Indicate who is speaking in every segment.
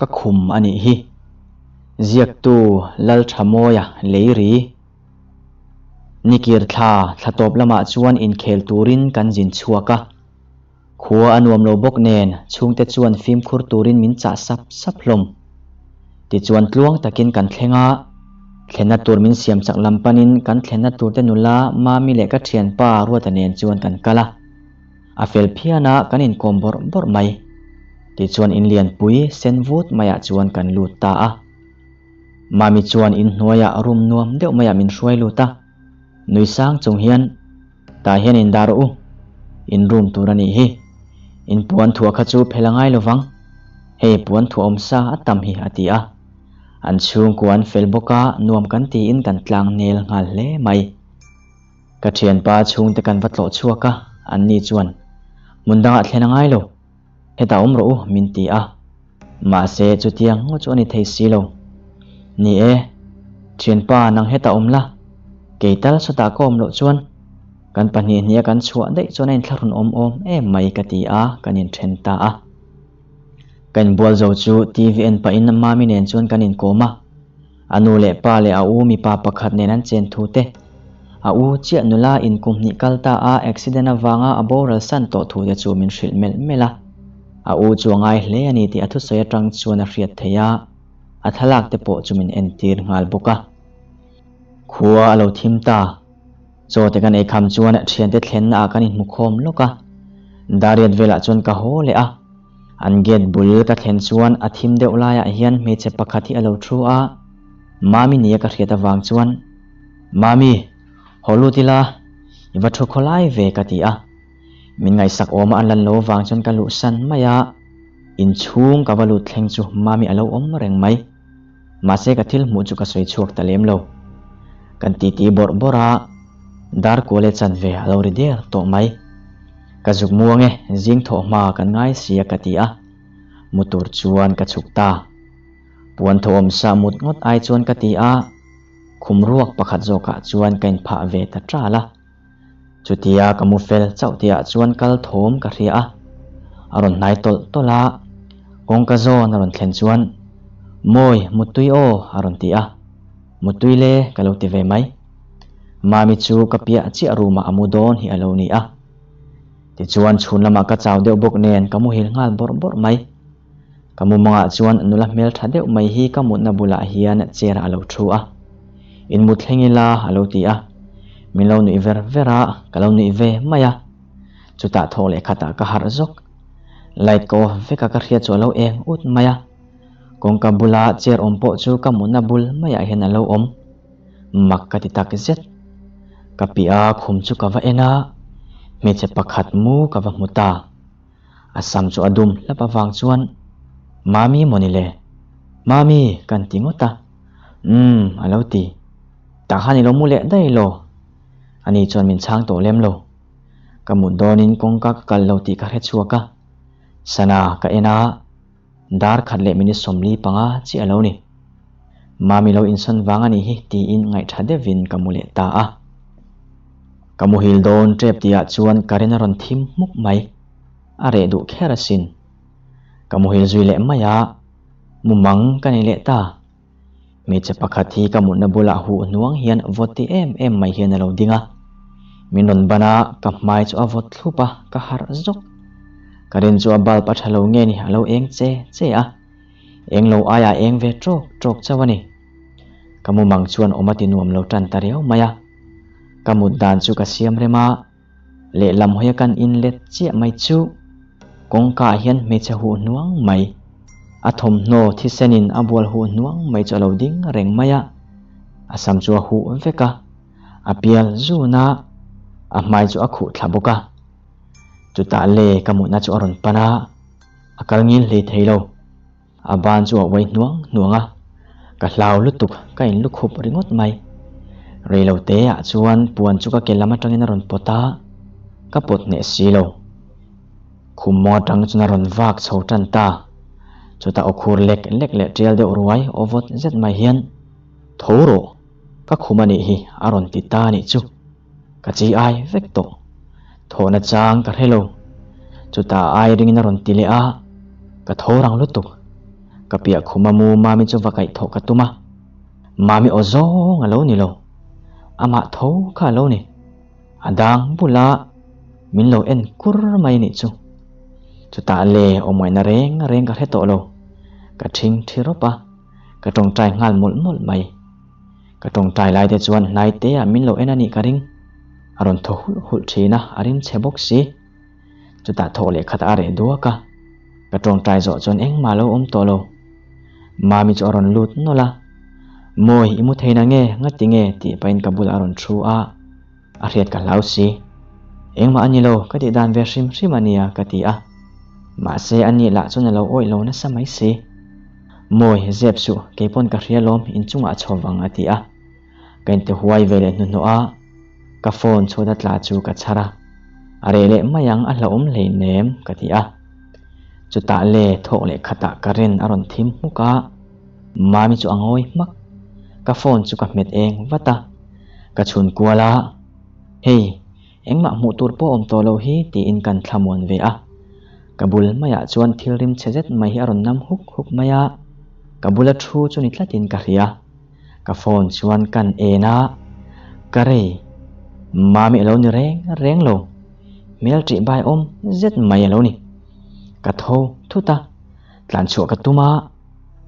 Speaker 1: Ka khum a nih hi. Ziaktu Lalthamawia Leiri. Nikir thla thla tawp lamah chuan inkhel turin kan zin chhuak a. Khua a nuam lo bawk nen chhungte chuan fimkhur turin min chah sap sap hlawm. Tichuan tluang takin kan thleng a, thlenna tur min siam chak lam panin kan thlenna turte nula Mami leh ka thianpa Ruata nen chuan kan kal a. A fel phian a, kan inkawm bawrh bawrh mai. Tichuan in lianpui sen vut maiah chuan kan lut ta a. Mami chuan inhnuaiah room nuam deuh maiah min hruai lut a. Nui sang chung hian, Tah hian in dah rawh u, in room tur a nih hi. In puan thuah kha chu phel a ngai lovang. Hei puan thuah awm sa a tam hi a ti a. An chhungkua an fel bawk a, nuam kan tiin kan tlang nel nghal hle mai. Ka thianpa chhungte kan va tlawh chhuak a, an ni chuan, Hmun dangah thlen a ngai lo, hetah awm rawh u, min ti a. Mahse, chutiang ngaw chu a ni thei si lo. Ni e, thianpa nang hetah awm la, kei tal sawtah ka awm loh chuan kan pahnihnia kan chhuah daih chuan a inthlahrun awm awm em mai ka ti a, kan inthen ta a. Ka inbual zo chu TV en pahin Mami nen chuan kan inkawm a. A nu leh pa leh a u mipa pakhat nen an chen thu te, a u chiah nula in kum hnih kal ta a accident avanga a boral san tawh thu te chu min hrilh melh melh a. A u chu a ngai hle a ni tih a thusawi atang chuan a hriat theih a, a thlalak te pawh chu min entir nghal bawk a. Khua a lo thim ta. Chaw te kan ei kham chuan thiante thlenna ah kan inhmu khawm lawk a. Dariat velah chuan ka haw leh a. An gate bul ka thlen chuan a thim deuh laiah hian hmeichhe pakhat hi a lo thu a, Mami nia ka hriat avang chuan, Mami, haw lut ila, i va thu khawlai ve ka ti a. Min ngaihsak awma an lan lo avang chuan ka luhsan mai a, inchhung ka va lut thleng chu Mami a lo awm reng mai. Mahse ka thil hmuh chu ka sawi chhuak ta lem lo. Kan titi bawrh bawrh a, dar kual e chanve a lo ri der tawh mai. Ka zuk muang e, zing thawh hma kan ngai sia ka ti a, mu tur chuan ka chhuk ta. Puan thawhawm sa mut ngawt ai chuan ka ti a, khum ruak pakhat zawkah chuan ka inphah ve ta ṭal a. Chutia ka mu fel chauh tihah chuan kal thawm ka hria a, a rawn hnai tawlh tawlh a, kawngka zawn a rawn thlen chuan, Mawi, muttui aw a rawn ti a, muttui le ka lo ti ve mai. Mami chu ka piah chiah room ah a mu dawn hi a lo ni a. Tichuan chhun lamah ka chau deuh bawk nen ka muhil nghal bawrh bawrh mai. Ka mumangah chuan nula hmeltha deuh mai hi ka mutna bulah hian chair ah a lo thu a. In mut thleng ila a lo ti a. Min lo nuih ver ver a, ka lo nuih ve mai a. Chutah thawk leh khatah ka harh zawk. Light ka off vek a ka hriat chu a lo eng ut mai a. Kawngka bula chair awm pawh chu ka mutna bul maiah hian a lo awm. Mak ka ti tak zet. Ka piah a khum chu ka va en a, hmeichhe pakhat mu ka va hmu ta. A sam chu a dum hlap avang chuan, Mami maw ni le? Mami kan ti ngawt a. Umm, a lo ti. Tah khan i lo mu leh daih lo. Ani chuan min chhang tawh lem lo. Ka mut dawnin kawngka ka kal lo tih ka hre chhuak a. Sana ka en a. Dar khat leh minute 45 chiah a lo ni. Mami lo insawn vang a nih hi tiin ngaihtha deuhin ka mu leh ta a. Ka muhil dawn tep tihah chuan current a rawn thim hmuk mai. A reh duh kher asin. Ka muhil zui leh mai a, mumang ka nei leh ta. Hmeichhe pakhat hi ka mutna bulah huh hnuang hian vawt ti em em mai hian a lo ding a. Min rawn ban a, ka hmai chu a vawt thlup a, ka harh zawk. Ka rin chu a bulb a tha lo nge ni a lo eng che che a. Eng lo aiah eng ve tawk tawk chauh a ni. Ka mumang chuan awm a ti nuam lo tan ta riau mai a. Ka mut dan chu ka siam rem a, lehlam hawia kan inlet chiah mai chu kawngka ah hian hmeichhe huh hnuang mai, a thawmhnaw thisenin a bual huh hnuang mai chu a lo ding reng mai a, a sam chu a huh vek a, a pial zun a, a hmai chu a khuh thla bawk a. Chutah le ka mutna chu a rawn pan a, a kal ngil hlei thei lo. A ban chu a uai hnuang hnuang a, ka hlau lutuk ka in lukhup ringawt mai. Reilo te ah chuan puan chu ka ke lam atangin a rawn pawt a, ka pawt hneh si lo. Khum mawng atang chuan a rawn vak chho tan ta. Chutah aw khur lek lek leh tial deuh ruai aw vawt zet mai hian, Tho rawh, ka khum a nih hi a rawn ti ta a nih chu. Ka chi ai vek tawh. Thawhna chang ka hre lo. Chutah ai ringin a rawn ti leh a, ka tho rang lutuk. Ka piah khuma mu Mami chu va kaih thawh ka tum a, Mami aw zawng a lo ni lo, amah tho kha a lo ni. A dang bula min lo en kur mai nih chu. Chutah le awmngaihna reng reng ka hre tawh lo, ka ṭhing ṭhi rawp a, ka ṭawngṭai nghal mawlh mawlh mai. Ka ṭawngṭai lai te chuan hnai te ah min lo en a nih ka ring. A rawn thaw hulh hulh ṭhin a, a rim chhe bawk si. Chutah thawh leh khat a reh duak a, ka ṭawngṭai zawh chuan engmah lo awm tawh lo. Mami chu a rawn lut nawlh a, Mawi, i mu thei na nge, ngati nge? tih pahin ka bulah a rawn ṭhu a, a hriat ka hlau si. Engmah a ni lo, ka tih dan ve hrim hrim a nia, ka ti a. Mahse, a nih lah chuan a lo awih lo nasa mai si. Mawi, zep suh, kei pawn ka hria lawm, inchungah a chho vang, a ti a. Ka inti huai ve leh hnuhnawh a, ka phone chhuat a tla chu ka chhar a, a reh leh mai ang a hlauhawm hleinem ka ti a. Chutah le thawk leh khatah current a rawn thim hmuk a, Mami chu a ngawi hmak, ka phone chu ka hmet eng vat a, ka chhun kual a, Hei, engmah hmuh tur pawh awm tawh loh hi tiin kan thlamuan ve a. Ka bul maiah chuan thil rim chhe zet mai hi a rawn nam huk huk mai a, ka bula thu chu ni tlatin ka hria. Ka phone chuan kan en a, ka rei. Mami a lo ni reng reng lo, hmel ṭih bai awm zet mai a lo ni. Ka tho thut a, tlan chhuah ka tum a,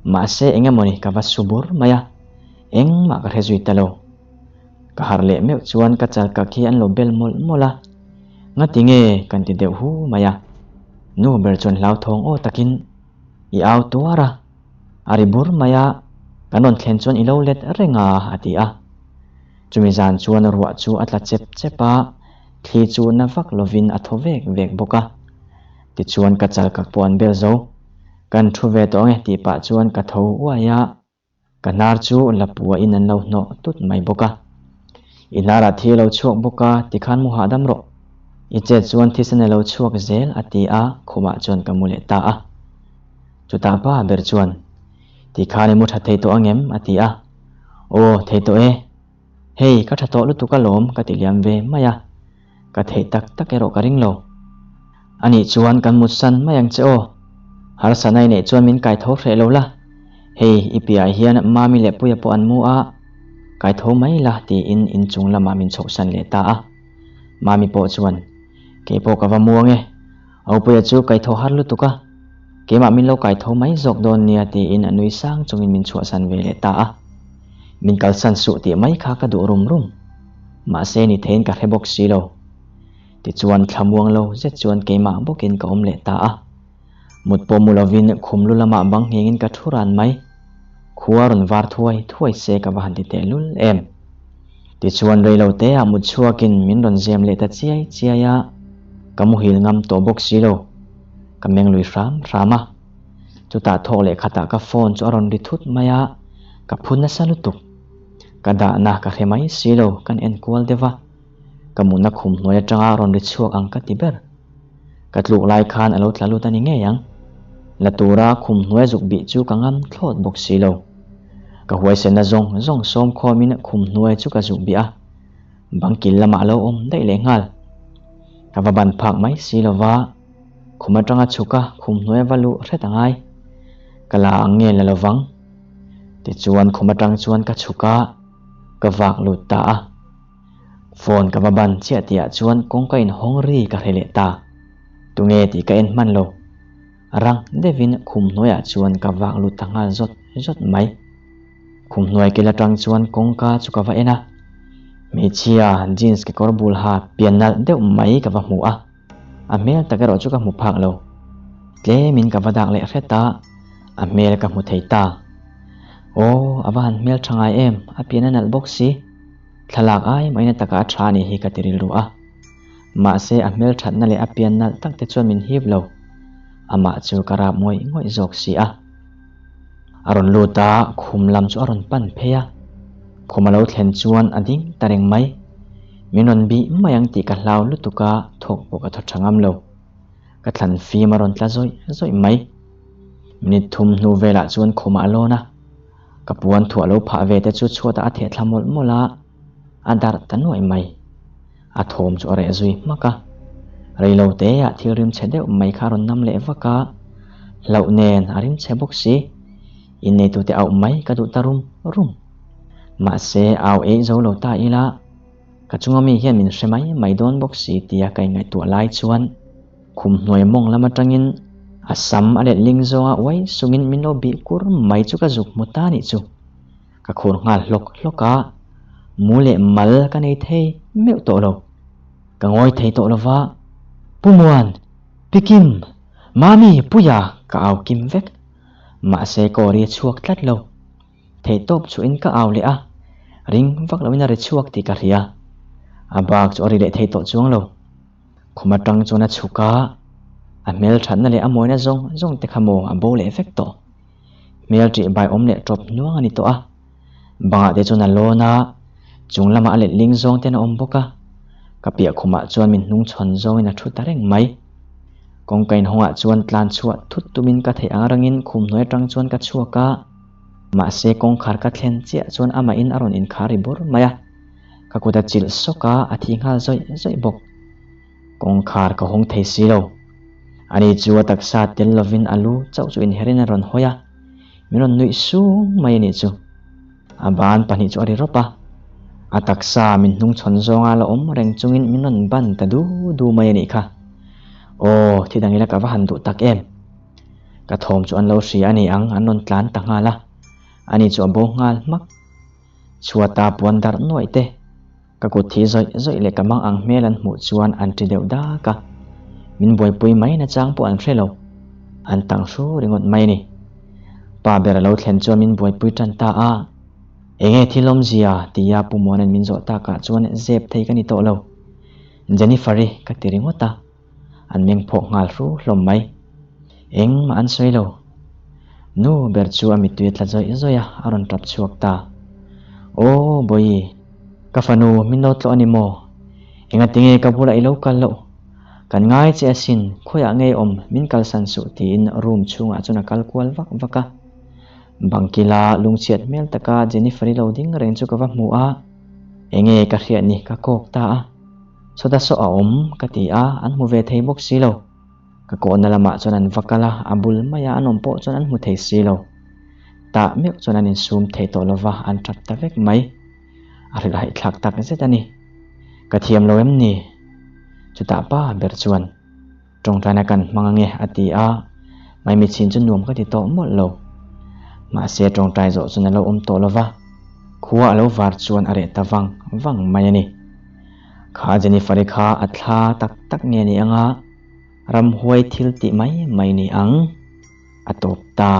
Speaker 1: mahse eng emawni ka va su bur mai a, engmah ka hre zui ta lo. Ka harh leh meuh chuan ka chal kak hi an lo bel mawlh mawlh a, ngati nge kan ti deuh hu mai a. Nu ber chuan hlauthawng aw takin i au tuar a. A ri bur mai a, kan rawn thlen chuan i lo let reng a, a ti a. Chumi zan chuan ruah chu a tla chep chep a, thli chu na vak lovin a thaw vek vek bawk a. Tichuan ka chal kak pawh an bel zo. Kan thu ve tawh ange tih pah chuan ka tho uai a. Ka hnar chu lapuain an lo hnawh tut mai bawk a. I hnarah thi a lo chhuak bawk a, tikhan mu hahdam rawh. I chet chuan thisen a lo chhuak zel a ti a, khumah chuan ka mu leh ta a. Chutah pa ber chuan, Tikhan i mu tha thei tawh angem? a ti a. Aw, thei tawh e. Hei, ka tha tawh lutuk alawm ka ti liam ve mai a. Ka theih tak tak erawh ka ring lo. Anih chuan kan mutsan mai ang che aw. Harsatna i neih chuan min kai tho hreh lo la. Hei, i piahah hian Mami leh Puia pawh an mu a, kai tho mai la tiin inchung lamah min chhohsan leh ta a. Mami pawh chuan, Kei pawh ka va mu ange. Aupuia chu kai tho har lutuk a, keimah min lo kai tho mai zawk dawn nia tiin a nui sang chungin min chhuahsan ve leh ta a. Min kalsan suh tih mai kha ka duh rum rum. Mahse ni theiin ka hre bawk si lo. Tichuan thlamuang lo zet chuan keimah bawkin ka awm leh ta a. Mut pawh mu lovin khum lu lamah bang nghengin ka thu ran mai. Khua rawn var thuai thuai se ka va han ti teh lul em. Tichuan rei lo te ah mut chhuakin min rawn zem leh ta chiai chiai a, ka muhil ngam tawh bawk si lo. Ka meng lui hram hram a. Chutah thawk leh khatah ka phone chu a rawn ri thut mai a, ka phu nasa lutuk. Ka dahna ka hre mai si lo, kan en kual deuh a. Ka mutna khum hnuai atanga rawn ri chhuak ang ka ti ber. Ka tluk lai khan a lo tla lut a ni ngei ang. La tura khum hnuai zuk bih chu ka ngam thlawt bawk si lo. Ka huaisenna zawng zawng sawm khawmin khum hnuai chu ka zuk bih a, bang kil lamah a lo awm daih leh nghal. Ka va ban phak mai si lo va, khum atanga chhuk a khum hnuai va luh hret a ngai. Ka la ang nge la lo vang. Tichuan khum atang chuan ka chhuk a, ka vak lut ta a. Phone ka va ban chiah tihah chuan kawngka inhawng ri ka hre leh ta. Tunge tih ka en hman lo. Rang deuhin khum hnuaiah chuan ka vak lut ta nghal zawt zawt mai. Khum hnuai kil atang chuan kawngka chu ka va en a. Hmeichhia jeans kekawr bul ha pian nalh deuh mai ka va hmu a. A hmel tak erawh chu ka hmu phak lo. Tlemin ka va dak leh hret a, a hmel ka hmu thei ta. Aw, a va han hmel tha ngai em, a pian a nalh bawk si. Thlalak ai maina taka a tha anih hi ka ti rilru a. Mahse a hmel thatna leh a pian nalh tak te chuan min hip lo. Amah chu ka rap ngawih ngawih zawk si a. A rawn lut a, khum lam chu a rawn pan phei a. Khum a lo thlen chuan a ding ta reng mai. Min rawn bih mai ang tih ka hlau lutuk a, thawk pawh ka thaw tha ngam lo. Ka thlan fim a rawn tla zawih zawih mai. Minute thum hnu velah chuan khumah a lawn a. Ka puan thuah lo phah ve te chu chhuatah a theh thla mawlh mawlh a, a darh ta nuaih mai. A thawm chu a reh zui hmak a. Reilo teah thil rim chhe deuh mai kha a rawn nam leh vak a, hlauh nen a rim chhe bawk si. Inneitute auh mai ka duh ta rum rum. Mahse, au eih zo lo ta ila, ka chunga mi hian min hre mai mai dawn bawk si tia ka inngaihtuah lai chuan khum hnuai mawng lam atangin a sam a let ling zawnga uai sungin min lo bih kur mai chu ka zuk hmu ta nih chu. Ka khur nghal hlawk hlawk a, mu leh mal ka nei thei meuh tawh lo. Ka ngawi thei tawh lova, Pu Muan, Pi Kim, Mami, Puia ka au kim vek. Mahse ka aw ri a chhuak tlat lo. Theihtawp chuhin ka au leh a, ring vak loin a ri chhuak tih ka hria. A bak chu a ri leh thei tawh chuang lo. Khum atang chuan a chhuk a, a hmelthatna leh a mawina zawng zawng te kha maw a bo leh vek tawh. Hmel ṭih bai awm leh ṭawp hnuang a ni tawh a. Bangah te chuan a lawn a, chung lamah a letling zawng ten a awm bawk a. Ka piah khumah chuan min hnung chhawn zawngin a thu ta reng mai. Kawngka inhawngah chuan tlan chhuah thut tumin ka theih ang rangin khum hnuai atang chuan ka chhuak a. Mahse kawngkhar ka thlen chiah chuan amahin a rawn inkhar ri bawr mai a. Ka kut a chilh sawk a, a thi nghal zawih zawih bawk. Kawngkhar ka hawng thei si lo. Ani chu a taksa tel lovin a lu chauh chu inherin a rawn hawi a, min rawn nuih sung mai a nih chu. A ban pahnih chu a ri rawp a, a taksa min hnungchhawn zawnga la awm reng chungin min rawn ban ta du du mai a nih kha. Aw, thi dang ila ka va han duh tak em. Ka thawm chu an lo hria a ni ang, an rawn tlan ta nghal a, ani chu a bo nghal hmak. Chhuata puan darh nuaih te. Ka kut thi zawih zawih leh ka mang ang hmel an hmuh chuan an ṭi deuh dak a, min buaipui mai nachang pawh an hre lo. An tang hru ringawt mai a ni. Pa ber a lo thlen chuan min buaipui ṭan ta a, Enge thil awmzia? tia Pu Muana'n min zawh takah chuan zep thei ka ni tawh lo. Jennifer-i ka ti ringawt a, an meng phawk nghal hru hlawm mai. Engmah an sawi lo. Nu ber chu a mittui a tla zawih zawih a, a rawn tap chhuak ta. Aw Bawihi, ka fanu min lo tlawh a ni maw? Engatinge ka bulah i lo kal loh? Kan ngai che asin, khawiah ngei awm min kalsan suh tiin room chhungah chuan a kal kual vak vak a. Bangkila lungchhiat hmel taka Jennifer-i lo ding reng chu ka va hmu a, enge ka hriat ni ka kawk ta a. Sawta saw a awm ka ti a, an hmu ve thei bawk si lo. Ka kawhna lamah chuan an va kal a, a bul maia an awm pawh chuan an hmu thei si lo. Tah meuh chuan an insum thei tawh lo va, an tap ta vek mai. A hrilhhaihthlak tak zet a ni. Ka thiam lo em ni? Chutah pa ber chuan, Tawngtaina kan hmang ange a ti a, Maimichhin chu nuam ka ti tawh mawlh lo. Mahse tawngtai zawh chuan a lo awm tawh lo va, khua a lo var chuan a reh ta vang vang mai a ni. Kha Jennifer-i kha a thla tak tak nge ni anga ramhuai thil tih mai mai ni ang? A tawp ta.